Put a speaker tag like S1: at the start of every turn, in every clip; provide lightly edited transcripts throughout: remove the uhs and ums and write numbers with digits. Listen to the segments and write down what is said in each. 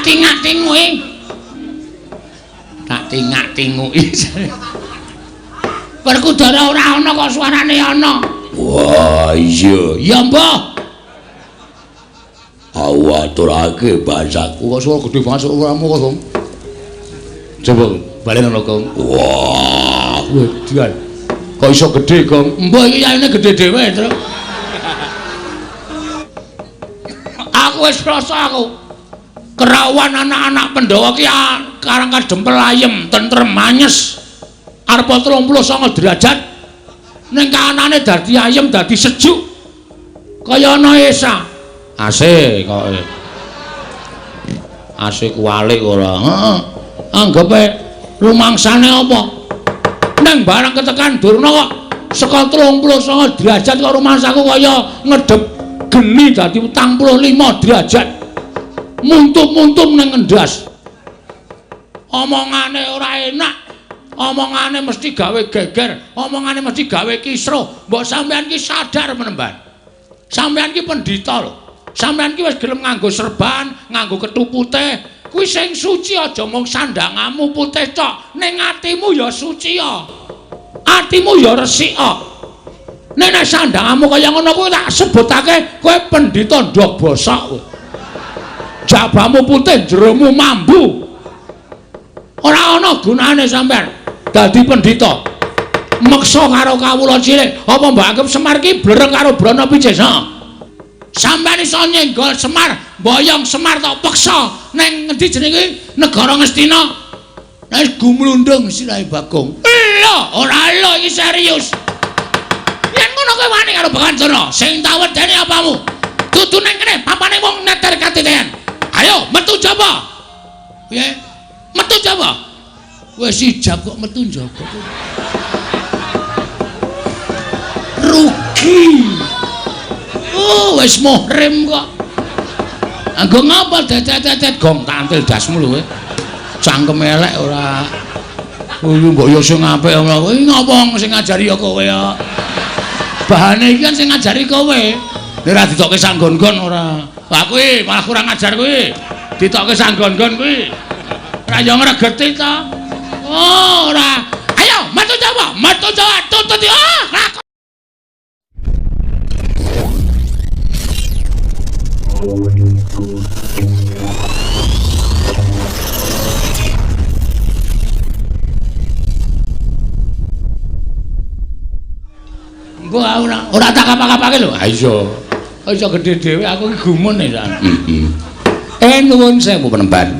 S1: Tak tingak-tinguki. Tak tingak-tinguki. Werkudara ora ana kok suarane ana.
S2: Wah, iya.
S1: Ya mbah.
S2: Aku aturake bahasaku.
S1: Kok suara gedhe banget suaramu kok, Gong. Coba balen ana, Gong.
S2: Wah,
S1: wedian. Kok iso gedhe, Gong? Mbah iki yaene gedhe dhewe, Truk. Aku wis rasa aku. Kerawan anak-anak Pandhawa ki Karang Kadempel ayem, tentrem, anyes. Arep 39 derajat. Ning kahanane dadi ayem, dadi sejuk. Kaya ana esa. AC kok. AC kuwalik ora. Heeh. Anggepe rumangsane apa? Ning barang ketekan Durna kok saka 39 derajat kok rumangsaku kaya ngedep geni dadi 45 derajat. Muntum-muntum ning ngendas. Omongane ora enak. Omongane mesti gawe geger, omongane mesti gawe kisruh. Mbok sampean ki sadar menemban. Sampean ki pendhita lho. Sampean ki wis gelem nganggo serban, nganggo kethu putih. Kuwi sing suci aja mung sandangamu putih tok, ning atimu ya suci ya. Atimu ya resik ya. Nek nek sandangamu kaya ngono kuwi tak sebutake kowe pendhita ndok bosok kowe. Jabamu putih, jeromu mambu. Ora ana gunane sampean dadi pendhita. Meksa karo kawula cilik, apa mbok anggap Semar ki blereng karo Brana Picis? Ha. Sampeyan iso nyenggol Semar, mboyong Semar tok peksa ning ngendi jenenge negara Ngastina. Wis gumlundung sirahe Bagong. Lho, ora lho iki serius. Yen ngono kowe wani karo Begawan Durna, sing tak wedeni apamu? Dudu ning kene papane wong neter katitean. Ayo metu jaba. Piye? Metu jaba. Wis ijab kok metu njaba. Rugi. Oh, wis muhrim kok. Anggo ngapa dedet-dedet gong tak antil dasmu lho kowe. Cangkem elek ora. Kuwi mbok yo sing apik ora. Kowe ngopo sing ngajari ya kowe ya. Bahane iki kan sing ngajari kowe. Nek ora ditokke sanggon-gon ora. Lah kuwi malah kurang ajar kuwi. Ditokke sanggon-gon kuwi. Ora yo ngregeti ta. Oh, ora. Ayo metu Jawa, metu Jawa tutut ah. Engko ora ora tak kapak-kapake lho. Ha iya. Iso gedhe dhewe aku iki gumun e. Heeh.
S2: Nuwun sewu penemban.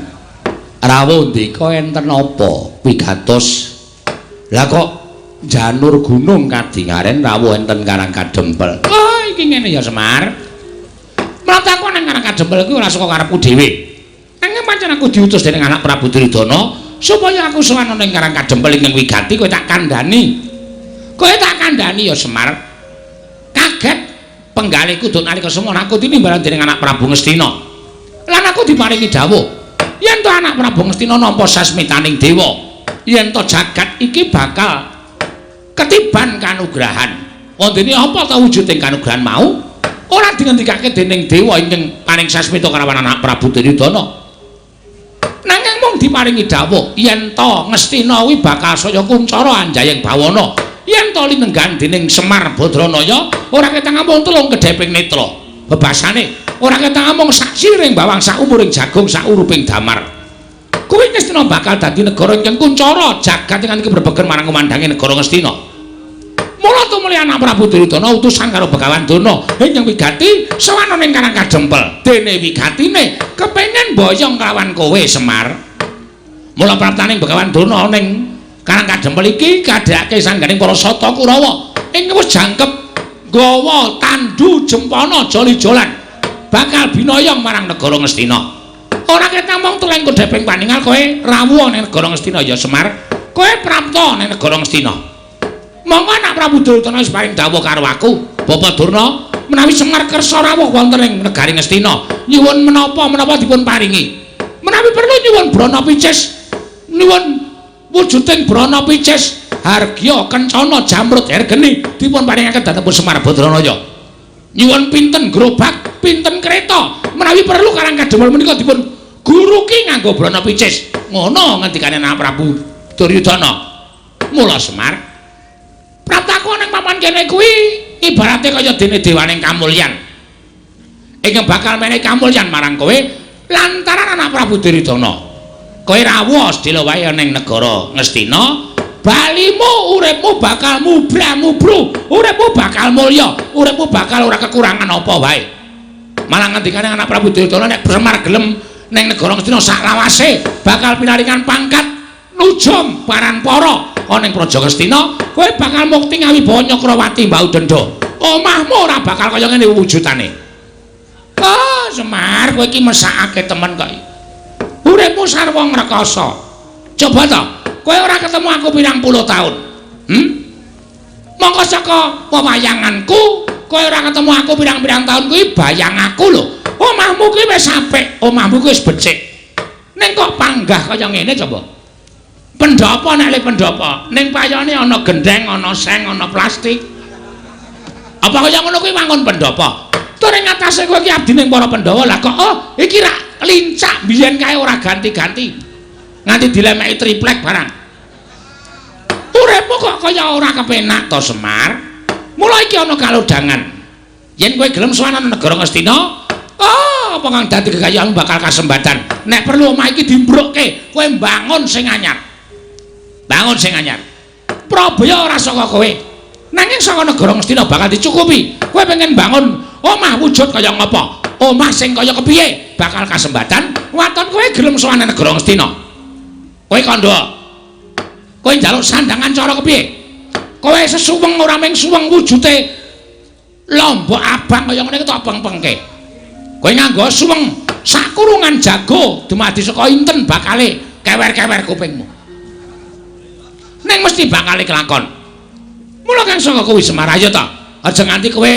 S2: Rawuh ndika enten apa wigatos? Lah kok janur gunung kadingaren rawuh enten Karang Kadempel.
S1: Oh, iki ngene ya Semar. Mlate aku nang Karang Kadempel kuwi ora saka karepku dhewe. Nanging pancen aku diutus dening anak Prabu Duryudana supaya aku sowan ning Karang Kadempel ingkang wigati kowe tak kandhani. Kowe tak kandhani ya Semar. Kaget penggalihku duk nalika semono aku tinimbalan dening anak Prabu Ngastina. Lan aku diparingi dawuh yen to anak Prabu Ngastina nampa sasmitaning dewa, yen to jagat iki bakal ketiban kanugrahan. Wondene apa ta wujuding kanugrahan mau? Ora dingendikake dening dewa ingkang paring sasmita karawan anak Prabu Duryudana. Nanging mung diparingi dawuh yen to Ngastina kuwi bakal saya kuncara anjayeng bawana. Yen to linenggan dening Semar Badranaya ora ketang amung telung kedheping netra. Bebasane ora ketang amung sak siring bawang sak umuring jagung sak uruping damar. Kuwi Ngastina bakal dadi negara ingkang kuncara jagat ingkang brebegen marang kumandange negara Ngastina. Mula tumuli anak Prabu Duryudana utusan karo Begawan Durna ingkang wigati sowan ning Karang Kadempel. Dene wigatine kepengin boyong kelawan kowe Semar. Mula praptaning Begawan Durna ning Karang Kadempel iki kadhake sangganing para sata Kurawa ingkang wis jangkep gawa tandu jempana joli-jolan bakal binoyong marang negara Ngastina. Ora ketang mung teleng kodheping paningal kowe rawuh ning negara Ngastina ya Semar. Kowe prapta ning negara Ngastina. Monggo anak Prabu Duryudana wis paring dawuh karo aku, Bapak Durna, menawi Semar kersa rawuh wonten ing negari Ngastina, nyuwun menapa-menapa dipun paringi. Menawi perlu nyuwun brana picis, nyuwun wujuding brana picis, hargya kencana jamrut hergeni dipun paringaken dhateng Semar Badranaya. Nyuwun pinten gerobak, pinten kereta, menawi perlu Karang Kadempel menika dipun Guru ki nganggo brana picis. Ngono ngendikane Anak Prabu Duryudana. Mula Semar, praptaku ning papan kene kuwi ibarate kaya dene dewaning kamulyan. Ingkang bakal menehi kamulyan marang kowe lantaran Anak Prabu Duryudana. Kowe rawuh sedhela wae ning negara Ngastina, balimu uripmu bakal mubra-mubru, uripmu bakal mulya, uripmu bakal ora kekurangan apa wae. Malah ngendikane Anak Prabu Duryudana nek Semar gelem ning negara Ngastina saklawase bakal pinaringan pangkat nujum paranpara ana ing Praja Ngastina, kowe bakal mukti ngawibawa Nyakrawati Mbau Denda. Omahmu ora bakal kaya ngene wujudane. Oh, Semar, kowe iki mesakake temen kok. Uripmu sarwa ngrekoso. Coba to, kowe ora ketemu aku pirang puluh tahun. Mongko saka pewayanganku, kowe ora ketemu aku pirang-pirang tahun kuwi bayang aku lho. Omahmu kuwi wis apik, omahmu kuwi wis becik. Ning kok panggah kaya ngene coba. Pendhapa nek le pendhapa, ning payone ana gendheng, ana seng, ana plastik. Apa kaya ngono kuwi wangun pendhapa? Tur ing atase kowe iki abdi ning para Pandhawa lah kok oh iki rak lincak biyen kae ora ganti-ganti. Nganti dilemeki triplek barang. Uripmu kok kaya ora kepenak to Semar. Mula iki ana kalodhangan. Yen kowe gelem sowan nang negara Ngastina, oh apa kang dadi kekayaanmu bakal kasembatan. Nek perlu omah iki dimbrukke, kowe mbangun sing anyar. Bangun sing anyar. Prabaya ora saka kowe. Nanging saka negara Ngastina bakal dicukupi. Kowe pengen bangun omah wujud kaya ngapa? Omah sing kaya kepiye bakal kasembatan. Waton kowe gelem sowan nang negara Ngastina. Kowe kandha. Kowe njaluk sandangan cara kepiye? Kowe sesuweng ora mung suweng wujute lombok abang kaya ngene iki tok peng-pengke. Kowe nganggo suweng sakurungan jago dumadi saka inten bakale kewer-kewer kupingmu. Ning mesti bakale kelakon. Mula kang saka kuwi Semar ayo ta. Aja nganti kowe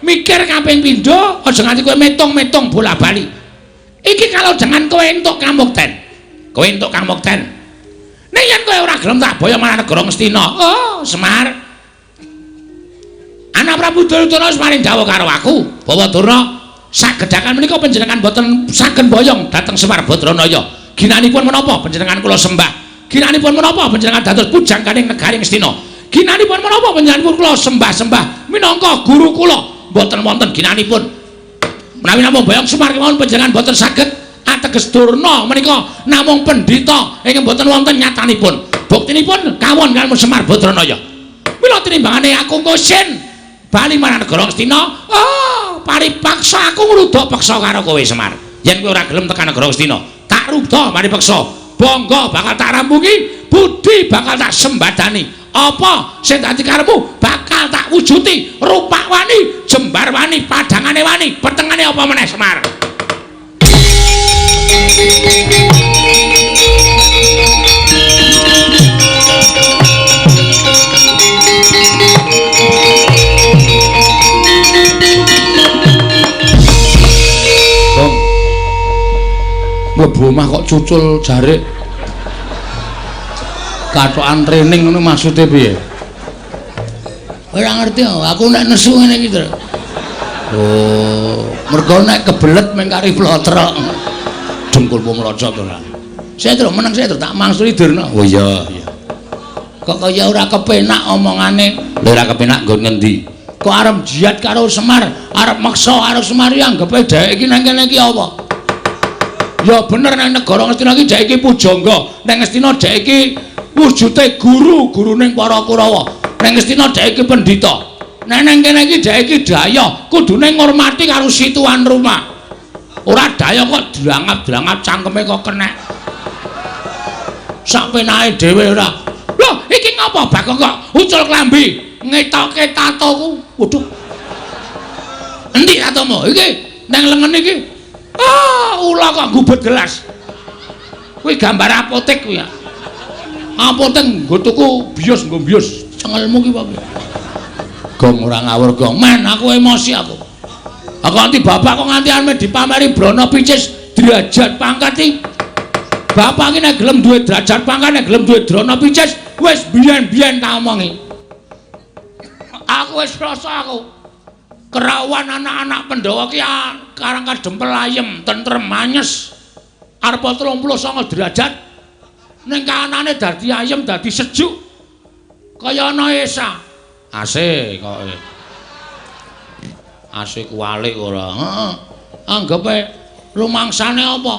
S1: mikir kaping pindho, aja nganti kowe metung-metung bola-bali. Iki kalau jangan kowe entuk kamukten. Kowe entuk kamukten. Ning yen kowe ora gelem tak boyo marang negara Ngastina. Oh, Semar. Anak Prabu Duryudana wis paring dawuh karo aku, Bawa Durna, sagedhakan menika panjenengan boten saged boyong dhateng Semar Badranaya. Ginanipun menapa panjenengan kula sembah? Ginanipun menapa panjenengan dados pujangganing negari Ngastina? Ginanipun menapa panjenengan kula sembah-sembah minangka guru kula? Boten wonten ginanipun. Menawi namung boyong Semar kemawon panjenengan boten saged ateges Durna menika namung pendhita ingkang boten wonten nyatanipun. Buktinipun kawon kaliyan Semar Badranaya. Mila tinimbangane aku ngosin bali marang negara Ngastina, oh paripaksa aku ngruda peksa karo kowe Semar. Yen kowe ora gelem tekan negara Ngastina, tak ruda paripaksa. Bangga bakal tak rampungi, budi bakal tak sembadani. Apa sing dadi karepmu bakal tak wujuti. Rupak wani, jembar wani, padangane wani, petengane apa meneh Semar.
S2: Bang, mlebu omah kok cucul jarik kathokan training ngono maksude piye? Ora ngerti aku nek nesu ngene iki, Tru. Oh, mergo nek kebelet mung kari plotrok. Dengkulmu mlocot ora. Saya Tru meneng saya Tru tak mangsuli Durna. Oh iya, iya. Kok kaya ora kepenak omongane. Lha ora kepenak nggon ngendi? Kok arep jihad karo Semar, arep meksa karo Semar iki anggepe dhek iki nang kene iki apa? Ya bener nang negara Ngastina iki dhek iki pujangga, nang Ngastina dhek iki wujute guru, guruning para Kurawa. Nang Ngastina dhek iki pendhita. Nek nang kene iki dhek iki daya, kudune ngurmati karo si tuan rumah. Ora daya kok drangap-drangap cangkeme kok kenek. Sak penake dhewe ora. Lho, iki ngapa Bagong kok ucul klambi ngetoke tatoku? Waduh. Endi tatomu? Iki nang lengen iki. Ah, ula kok gubet gelas. Kuwi gambar apotek kuwi ya. Apotek nggo tuku bios nggo bios. Cengelmu ki apa? Gong ora ngawur gong. Men aku emosi aku. Aku nganti bapak kok nganti arep dipameri brana picis derajat pangkat iki. Bapak iki nek gelem duwe derajat pangkat, nek gelem duwe drana picis, wis biyen-biyen tak omongi. Aku wis rasa aku. Kerawan anak-anak Pandhawa ki Karang Kadempel ayem, tentrem, anyes.
S1: Arep 39 derajat. Ning kahanane dadi ayem, dadi sejuk. Kaya ana esa. AC kok. AC kuwalik ora. Heeh. Anggepe rumangsane apa?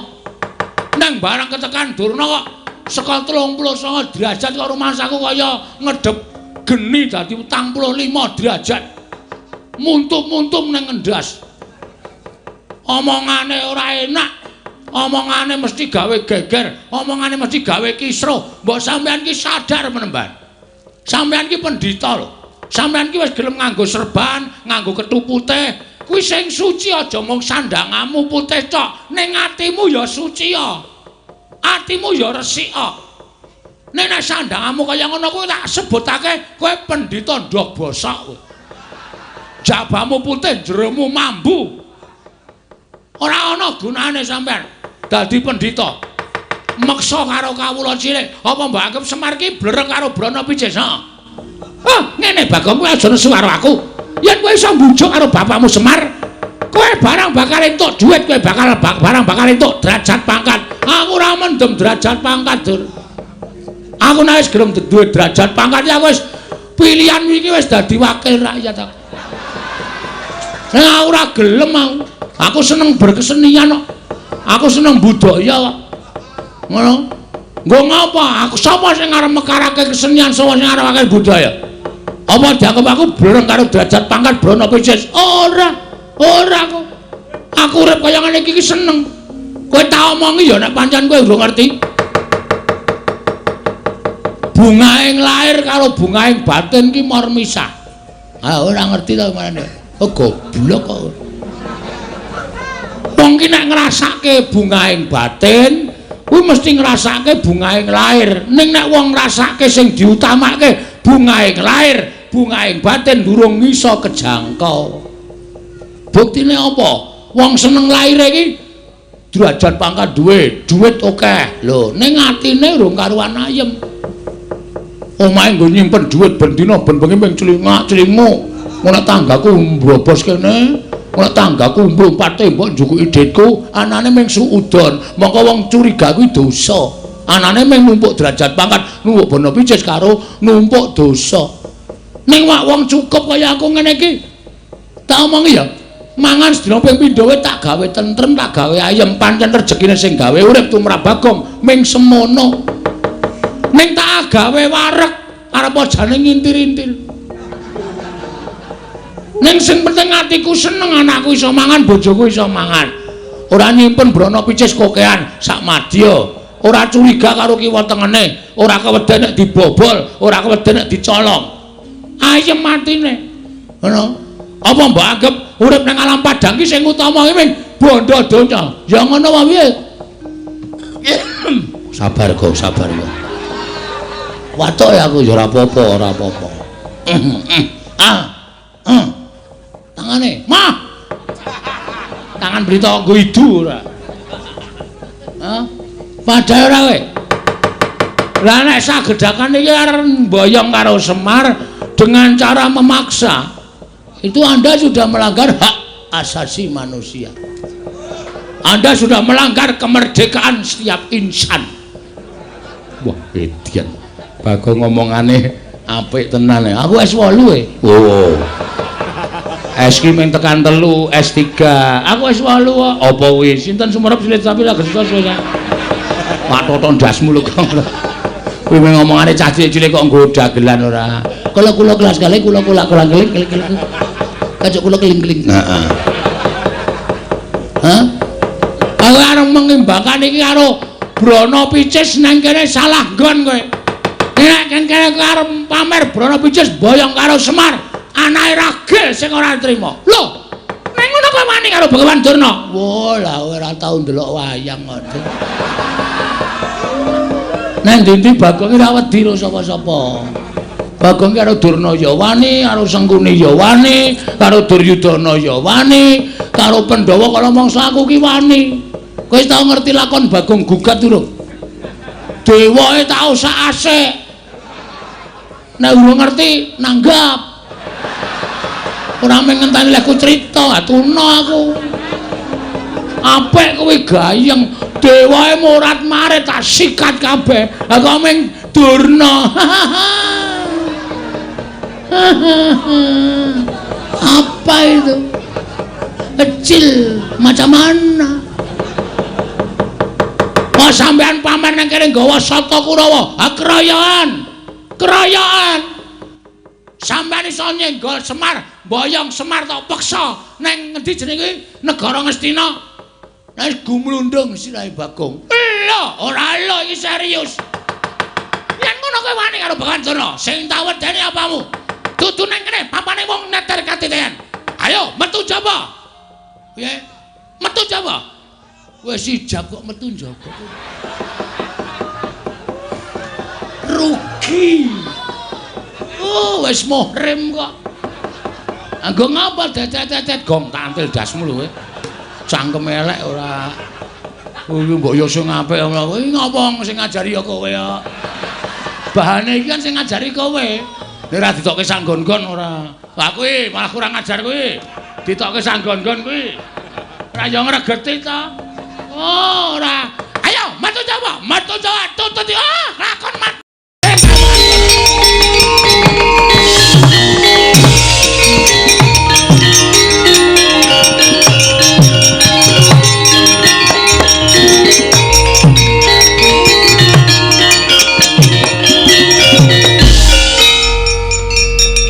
S1: Nang barang ketekan Durna kok saka 39 derajat kok rumangsaku kaya ngedep geni dadi 45 derajat. Muntum-muntum ning ngendas. Omongane ora enak. Omongane mesti gawe geger, omongane mesti gawe kisruh. Mbok sampean ki sadar menemban. Sampean ki pendhita lho. Sampean ki wis gelem nganggo serban, nganggo kethu putih. Kuwi sing suci aja mung sandangamu putih tok, ning atimu ya suci ya. Atimu ya resik ya. Nek nek sandangamu kaya ngono kuwi tak sebutake kowe pendhita ndog bosok kowe. Jabamu putih, jeromu mambu. Ora ana gunane sampean dadi pendhita. Meksa karo kawula cilik, apa mbok anggap Semar ki blereng karo Brana Picis? Heeh. Ah, ngene Bagong, kowe aja nesu karo aku. Yen kowe iso mbujuk karo bapakmu Semar, kowe barang bakal entuk dhuwit, kowe bakal barang bakal entuk derajat pangkat. Aku ora mendem derajat pangkat, Dur. Aku nek wis gelem duwe derajat pangkat ya wis pilihan iki wis dadi wakil rakyat aku. Nah, ora gelem aku. Aku seneng berkesenian kok. Aku seneng budaya kok. Ngono. Nggo ngapa? Aku sapa sing arep mekarake kesenian, sapa sing arep budaya? Apa dianggep aku blereng karo derajat pangkat Brana Picis? Ora. Ora aku. Aku urip kaya ngene iki seneng. Kowe tak omongi ya nek pancen kowe urung ngerti. Bungaing lahir karo bungaing batin ki mor misah. Ah ora ngerti to marane. Oh goblok kok. Wong ki nek ngrasake bungaing batin, kuwi mesti ngrasake bungaing lahir. Ning nek wong ngrasake sing diutamake bungaing lahir, bungaing batin durung iso kejangkau. Buktine apa? Wong seneng lahir iki derajat pangkat duwe, duit akeh. Lho, ning atine urung karuan ayem. Omahe nggo nyimpen duit ben dina ben bengi ming clingak-clinguk. Ngono tanggaku mbrobos kene, ngono tanggaku mlumpat tembok njukuki dhitku, anane ming suudon. Mongko wong curiga kuwi dosa. Anane ming numpuk derajat pangkat, numpuk bono picis karo numpuk dosa. Ning wak wong cukup kaya aku ngene iki. Tak omongi ya, mangan sedina ping pindho wae tak gawe tentrem, tak gawe ayem, pancen rejekine sing gawe urip tumrap Bagong ming semono. Ning tak gawe wareg, arep jane ngintir-intir. Ning sing penting atiku seneng, anakku iso mangan, bojoku iso mangan. Ora nyimpen brana picis kokean sak madya. Ora curiga karo kiwa tengene, ora keweden nek dibobol, ora keweden nek dicolong. Ayem atine. Ngono. Apa mbok anggap urip nang alam padang ki sing utama ki ming bondo donya? Ya ngono wae piye? Sabar kok, sabar ya. Watuk ya aku ya ora apa-apa, ora apa-apa. Ah. Tangane, mah. Tangan berita nggo idu ora. Hah? Padha ora kowe. Lah nek sagedhakan iki arep mboyong karo Semar dengan cara memaksa, itu Anda sudah melanggar hak asasi manusia. Anda sudah melanggar kemerdekaan setiap insan. Wah, edian. Bagong ngomongane apik tenan ya. Aku S8 e. Oh. S ki mung tekan 3, S3. Aku S8 kok. Apa kuwi? Sinten sumerep silit sapi lagi susah. Pak Toto ndasmu lho kok. Kuwi mung ngomongane cah cilik-cilik kok nggo dagelan ora. Kula kula kelas kali kula kula kula keling keling keling. Kajok kula keling-keling. Heeh. Hah? Aku arep mengimbangkan iki karo Brana Picis nang kene salah nggon kowe. Nek kene kowe arep pamer Brana Picis boyong karo Semar, anake ragil sing ora trima. Lho, nek ngono kowe wani karo Begawan Durna? Wah, lah ora tau ndelok wayang kok. Nang ndi-ndi Bagong ora wedi karo sapa-sapa. Bagong karo Durna ya wani, karo Sengkuni ya wani, karo Duryudana ya wani, karo Pandhawa kala mangsa aku ki wani. Kowe tau ngerti lakon Bagong gugat durung? Dewae tau sak asik. Nek urung ngerti nanggap. Ora mung ngenteni lehku crita, atuna aku. Apik kuwi gayeng Dewae morat-marit tak sikat kabeh. Lah kok ming Durna. Apa itu? Kecil macam mana? Wah, sampean pamer nang kene nggawa sata Kurawa. Ha keroyokan. Keroyokan. Sampean iso nyenggol Semar, mboyong Semar tok peksa nang ngendi jenenge negara Ngastina. Wis gumlundung sirahe Bagong. Lho, ora lho iki serius. Yen ngono kowe wani karo Begawan Durna, sing tak wedeni apamu? Dudu nang kene papane wong neter katiten. Ayo metu jaba. Piye? Metu jaba. Wis ijab kok metu njaba. Rugi. Oh, wis muhrim kok. Anggo ngapa dedet-dedet gong tak antil dasmu lho kowe. Cangkem elek ora. Kuwi mbok yo sing apik ngono. Kuwi ngopo sing ngajari ya kowe ya. Bahane iki kan sing ngajari kowe. Nek ora ditokke sanggon-gon ora. Lah kuwi malah kurang ajar kuwi. Ditokke sanggon-gon kuwi. Ora yo ngregeti ta. Oh, ora. Ayo metu Jawa, metu Jawa tutut. Ah, lakon mat.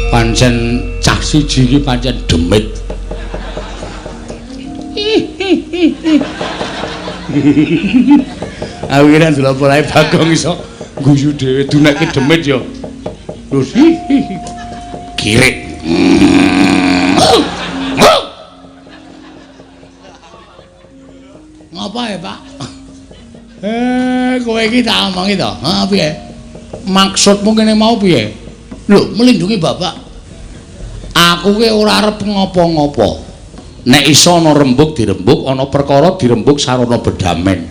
S1: Pancen cah siji iki pancen demit. Aku kira ndelok polahe Bagong iso guyu dhewe dunekke demit ya. Terus kirik. Ngapa ya, Pak? Kowe iki tak omongi to. Ha piye? Maksudmu kene mau piye? Lho, melindungi bapak. Aku ki ora arep ngopo-ngopo. Nek iso ana rembug dirembug, ana perkara dirembug sarana bedamen.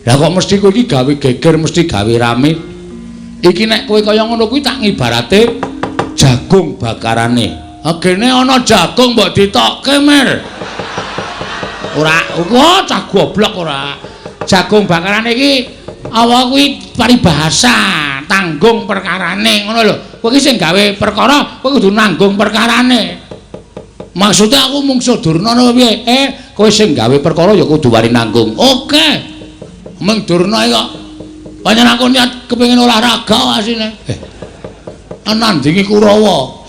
S1: Lah kok mesti kowe iki gawe geger, mesti gawe rame. Iki nek kowe kaya ngono kuwi tak ngibarate jagung bakarane. Agene ana jagung mbok ditokke, Mir. Ora, wah cah goblok ora. Jagung bakarane iki awak kuwi paribahasa, tanggung perkarane ngono lho. Kowe iki sing gawe perkara, kowe kudu nanggung perkarane. Maksudnya aku mungsuh Durna apa piye? Kowe sing gawe perkara ya kudu wani nanggung. Oke. Meng Durna iki kok pancen aku niat kepengin olahraga asine. Nandingi Kurawa.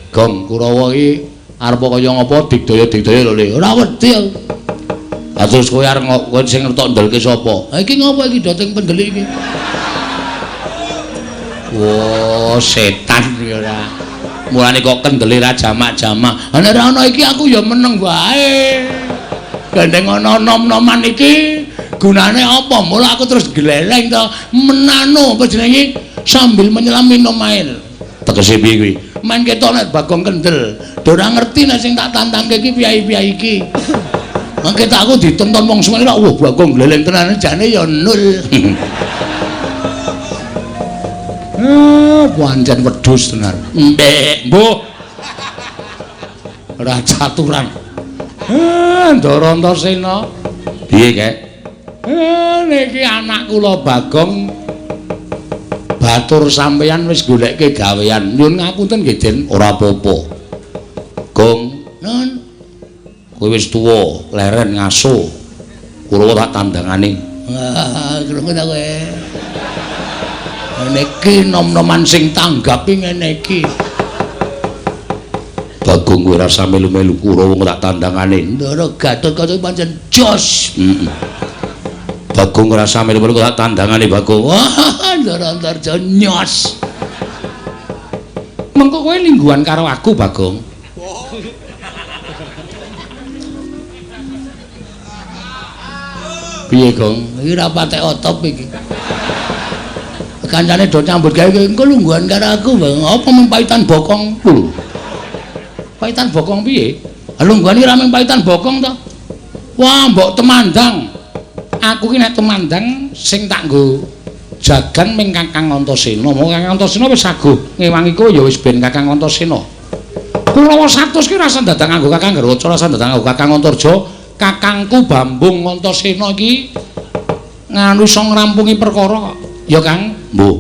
S1: Gong Kurawa iki arep kaya ngapa digdaya-digdaya lho Le. Ora wedi aku. Lah terus kowe arep kowe sing ngertok ndelke sapa? Ha iki ngopo iki doting pendelik iki? Wah, setan iki ora. Mulane kok kendele ra jamak-jamak. Ha nek ora ana iki aku ya meneng wae. Gandeng ana nom-noman iki gunane apa? Mula aku terus gleleng to menano apa jenenge sambil menyelam minum air. Tegese piye kuwi? Men ketok nek Bagong kendel. Do ora ngerti nek sing tak tantangke iki piyai-piyai iki. Mangke tak aku ditonton wong semene kok wah Bagong gleleng tenan jane ya nul. Pancen wedhus tenan. Mbek, mbuh. Ora caturan. Ndara Antasena. Piye, Kek? Niki anak kula Bagong batur sampeyan wis goleke gawean. Nyuwun ngapunten nggih, Den. Ora apa-apa. Gong, nun. Kowe wis tuwa, leren ngaso. Kurawa tak tandangane. Wah, krungu ta kowe. Ngene iki nom-noman sing tanggapi ngene iki. Bagong kowe ora usah melu-melu Kurawa tak tandangane. Ndara Gatotkaca pancen jos. Heeh. Bagong ora usah melu-melu tak tandangane Bagong. Wah, Ndara Antarja nyos. Mengko kowe lingguhan karo aku, Bagong. Piye, Gong? Iki ora patek otop iki. Kancane do nyambut gawe engko lungguhan karo aku, Bang. Apa mung paitan bokong? Lho. Paitan bokong piye? Lungguhan iki ra mung paitan bokong to. Wah, mbok temandang. Aku ki nek temandang sing tak nggo jagan ming Kakang Antasena. Mong Kakang Antasena wis saguh ngewangi kowe ya wis ben Kakang Antasena. Kurawa 100 ki ora usah dadak nganggo Kakang Garwaca, ora usah dadak nganggo Kakang Antarja. Kakangku Bambung Antasena iki Nganu iso ngrampungi perkara kok. Ya Kang, mbuh.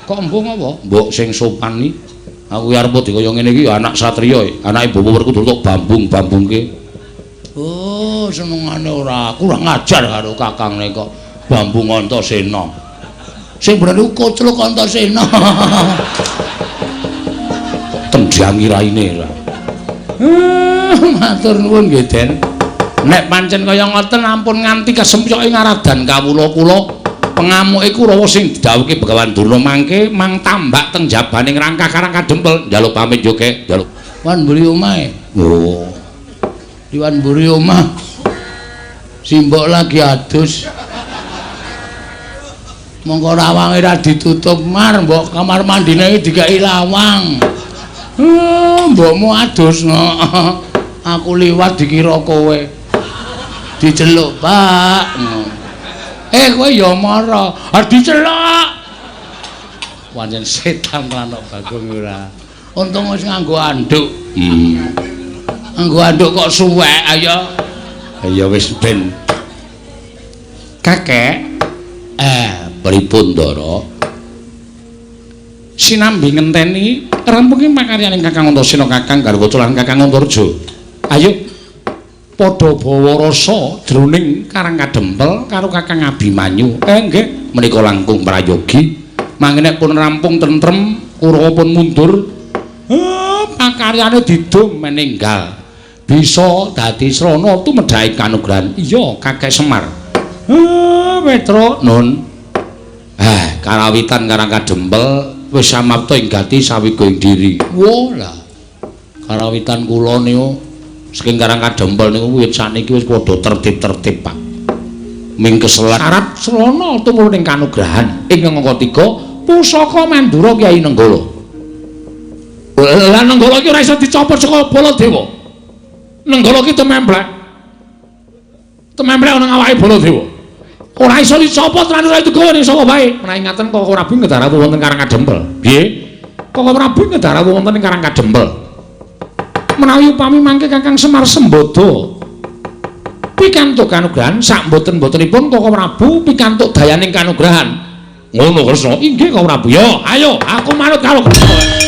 S1: Kok mbuh ngopo? Mbok sing sopan iki. Aku arep dikaya ngene iki ya anak satriya, anake Bapak Werkudara tok bambung-bambungke. Oh, senengane ora kurang ajar karo kakangne kok bambung Antasena. Sing bener iku kocluk Antasena. Kok tendhangi raine ora. Matur nuwun nggih, Den. Nek pancen kaya ngoten ampun nganti kesempyoke ngaradan kawula kula. Pengamuke Kurawa sing didhawuhke Begawan Durna mangke mang tambak teng jabaning rangkah Karang Kadempel njaluk pamit yo Kek, njaluk.
S2: Wan mburi omahe.
S1: Oh.
S2: Diwan mburi omah. Simbok lagi adus. Mongko lawange ra ditutup mar, mbok kamar mandine iki digawe lawang. Mbokmu adus no. Aku liwat dikira kowe. Diceluk, Pak. Kowe ya mara. Ah diceluk.
S1: Pancen setan lan Bagong ora.
S2: Untung wis nganggo anduk. Nganggo anduk kok suwek ayo.
S1: Ya wis ben. Kakek, pripun Ndara? Sinambi ngenteni rampunge pakaryaning Kakang Antasena, Kakang Garwaca lan Kakang Antarja. Ayo padha bawa rasa jroning Karang Kadempel karo Kakang Abimanyu. Nggih, menika langkung prayogi. Mangke nek pun rampung tentrem, Kurawa pun mundur. Pakaryane didum meninggal. Bisa dadi srana tumedhake kanugrahan. Iya, Kakek Semar. Petro nun. Karawitan Karang Kadempel wis samapta ing gati sawiga ing diri.
S2: Wo lah. Karawitan kula niku
S1: saking Karang Kadempel niku wiwit sakniki wis padha tertib-tertib, Pak. Ming keselan syarat srana tumurun ing kanugrahan ing angka 3 pusaka Mandura Kyai Nenggala. Lah Nenggala iki ora iso dicopot saka Baladewa. Nenggala iki tememplek. Tememplek ana awake Baladewa. Ora iso dicopot lan ora digawa ning sapa bae. Menawi ngaten Koko Prabu ngedarawu wonten Karang Kadempel. Piye? Koko Prabu ngedarawu wonten ing Karang Kadempel. Menawi upami mangke Kakang Semar Sembada pikantuk kanugrahan sak mboten-mbotenipun Koko Prabu pikantuk dayaning kanugrahan. Ngono Kresna. Inggih Koko Prabu. Yo, ayo aku manut karo Kresna.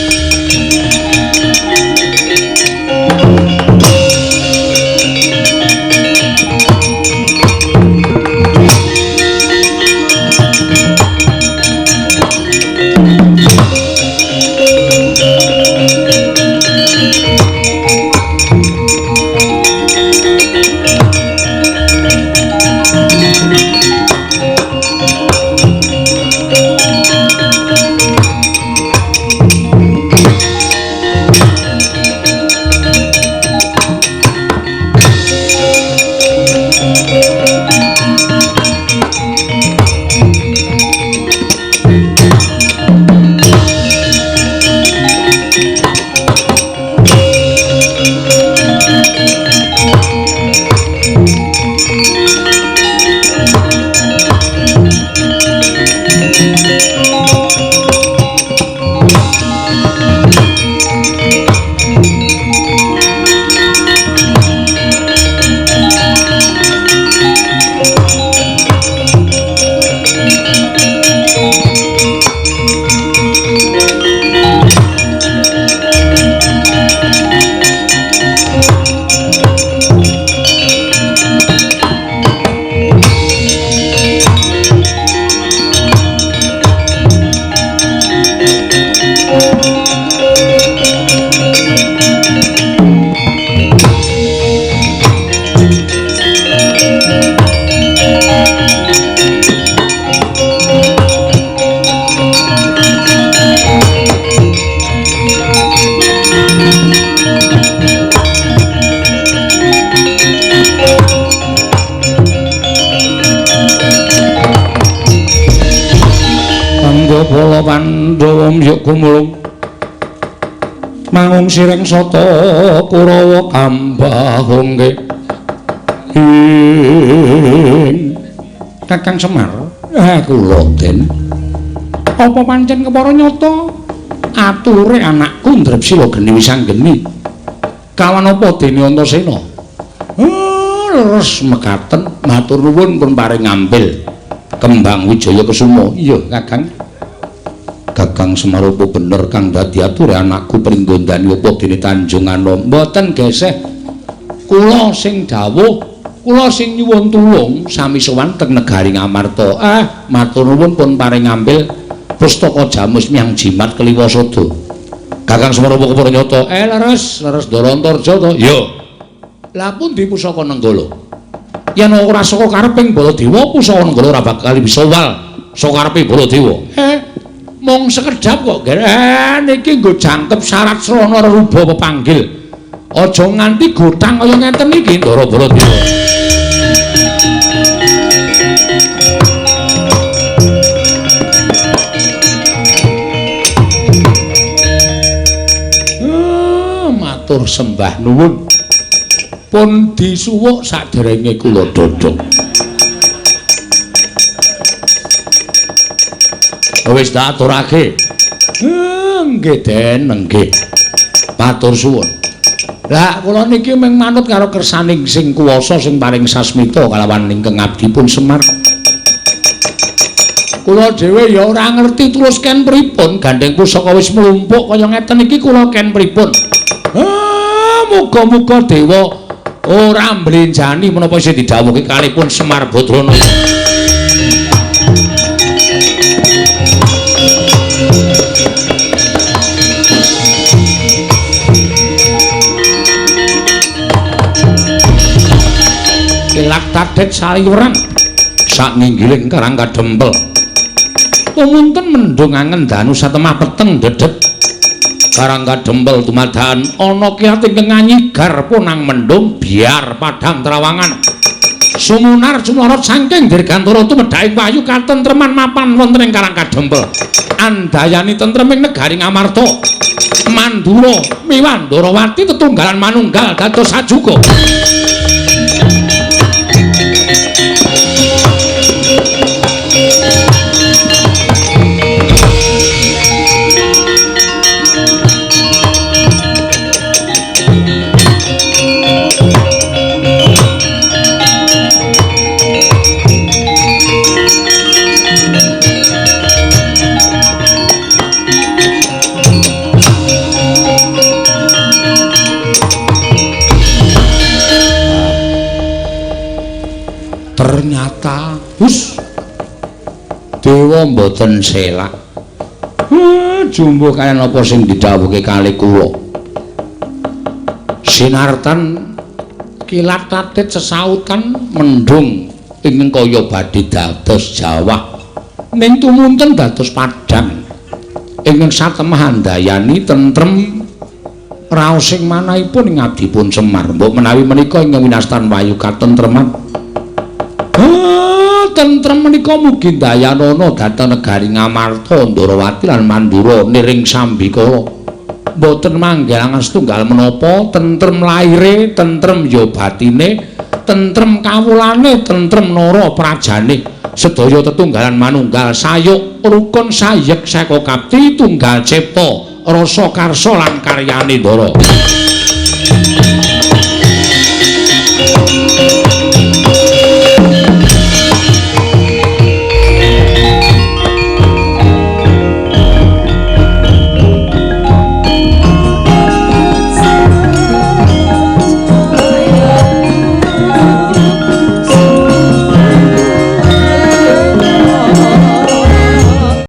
S1: Bala Pandhawa mbyuk gumulung mangung sireng sata Kurawa kambahungke ing Kakang Semar. Kula Den, apa pancen kepara nyata ature anakku Ndrepsila geni wisanggeni kawan apa dene Antasena? Leres mekaten, matur nuwun pun paring ngambil Kembang Wijaya Kesuma. Iya, Kakang. Kakang Semar apa bener kang dadi ature anakku Pringgondani apa dene Tanjung Anom? Mboten geseh. Kula sing dawuh, kula sing nyuwun tulung sami sowan teng negari Ngamarta. Ah, matur nuwun pun paring ngambil pustaka Jamus Miang Jimat Kliwasada. Kakang Semar apa kepara nyata? Leres, leres Ndara Antarja to? Iya. Lah pundi pusaka Nenggala? Yen ora saka kareping Baladewa, pusaka Nenggala ora bakal bisa wal saka karepe Baladewa. Mung sekedhap kok. Niki nggo jangkep syarat srana reruba pepanggil. Aja nganti gothang kaya ngeten iki Ndara Baladewa. Matur sembah nuwun. Pun disuwuk saderenge kula dodhong. Wis tak aturake. Nggih Den, nggih. Matur suwun. Lah kula niki mung manut karo kersaning sing kuwasa sing paring sasmita kalawan ingkang abdipun Semar. Kula dhewe ya ora ngerti terus ken pripun, gandeng pusaka wis mlumpuk kaya ngeten iki kula ken pripun. Muga-muga dewa ora mblenjani menapa isih didhawuhke kalipun Semar Badrana. Kilat tadet saliweran sak nginggiling Karang Kadempel. Tumunten mendung angen danu satemah peteng dedet. Karang Kadempel dumadakan ana kiat ingkang nganyigar punang mendung biar padang trawangan. Sumunar sumlorot saking dirgantara tumedhaking wahyu katentreman mapan wonten ing Karang Kadempel. Andayani tentreming negari Ngamarta. Mandura miwah Ndorowati tetunggalan manunggal dados sajuga. Ternyata hus dewa mboten selak. Jumbuh kaliyan apa sing didhawuhke kalih kula. Sinartan kilat tatit sesautan mendung ingkang kaya badhe dados jawah ning tumunten dados padhang. Ingkang satemah andayani tentrem raosing manahipun ing abdipun Semar. Mbok menawi menika ingkang winastan wahyu katentreman. Tentrem menika mugi ndayanana dhateng negari Ngamarta, Ndorowati lan Mandura niring sambikala. Mboten manggilangan setunggal menapa, tentrem laire, tentrem ya batine, tentrem kawulane, tentrem nara prajane. Sedaya tetunggalan manunggal sayuk rukun sayek seka kapti tunggal cipta rasa karsa lan karyane Ndara.